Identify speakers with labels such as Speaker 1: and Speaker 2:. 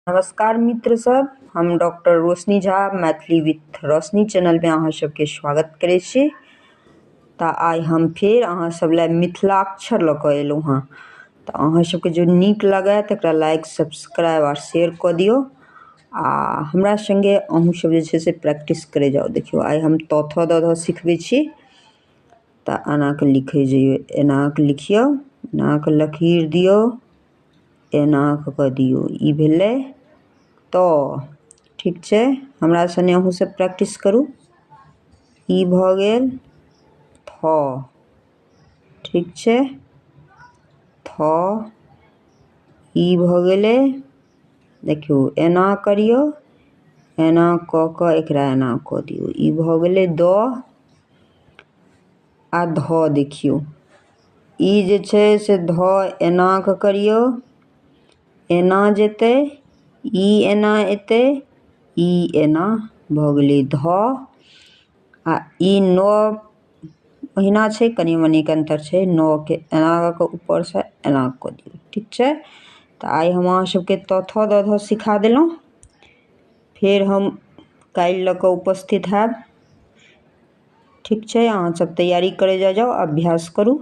Speaker 1: नमस्कार मित्र सब, हम डॉक्टर रोशनी झा मैथिली विथ रोशनी चैनलमे अहाँ सबके स्वागत करै छी। तऽ आइ हम फेर अहाँ सब लए मिथिलाक्षर लऽ कऽ एलहुँ हँ। तऽ अहाँ सबके जो नीक लागए तऽ एकरा लाइक, सब्सक्राइब आ शेयर कऽ दियौ आ हमरा सङ्गे अहूँ सब जे छै से प्रैक्टिस करै जाउ। देखियौ, आइ हम त थ द ध सिखबै छी। तऽ एना कऽ लिखै जइयौ, एना कऽ लिखियौ, एना कऽ लकीर दियौ, एना कऽ कऽ दियौ। ई भेलै त। ठीक छै, हमरा सने अहूँ सब प्रैक्टिस करू। ई भऽ गेल थ। ठीक छै, थ। ई भऽ गेलै। देखियौ, एना करियौ, एना कऽ कऽ एकरा एना कऽ दियौ। ई भऽ गेलै द आ ध। देखियौ, ई जे छै से ध एना कऽ करियौ, एना जेतै, ई एना एतै, ई एना भऽ गेलै ध। आ ई न ओहिना छै, कनि मनिके अन्तर छै। नके एना कऽ कऽ ऊपरसँ एना कऽ दियौ। ठीक छै, तऽ आइ हम अहाँ सबके त थ द ध सिखा देलहुँ। फेर हम काल्हि लऽ कऽ उपस्थित हैब। ठीक छै, अहाँ सब तैयारी करै जाइ जाउ, अभ्यास करू।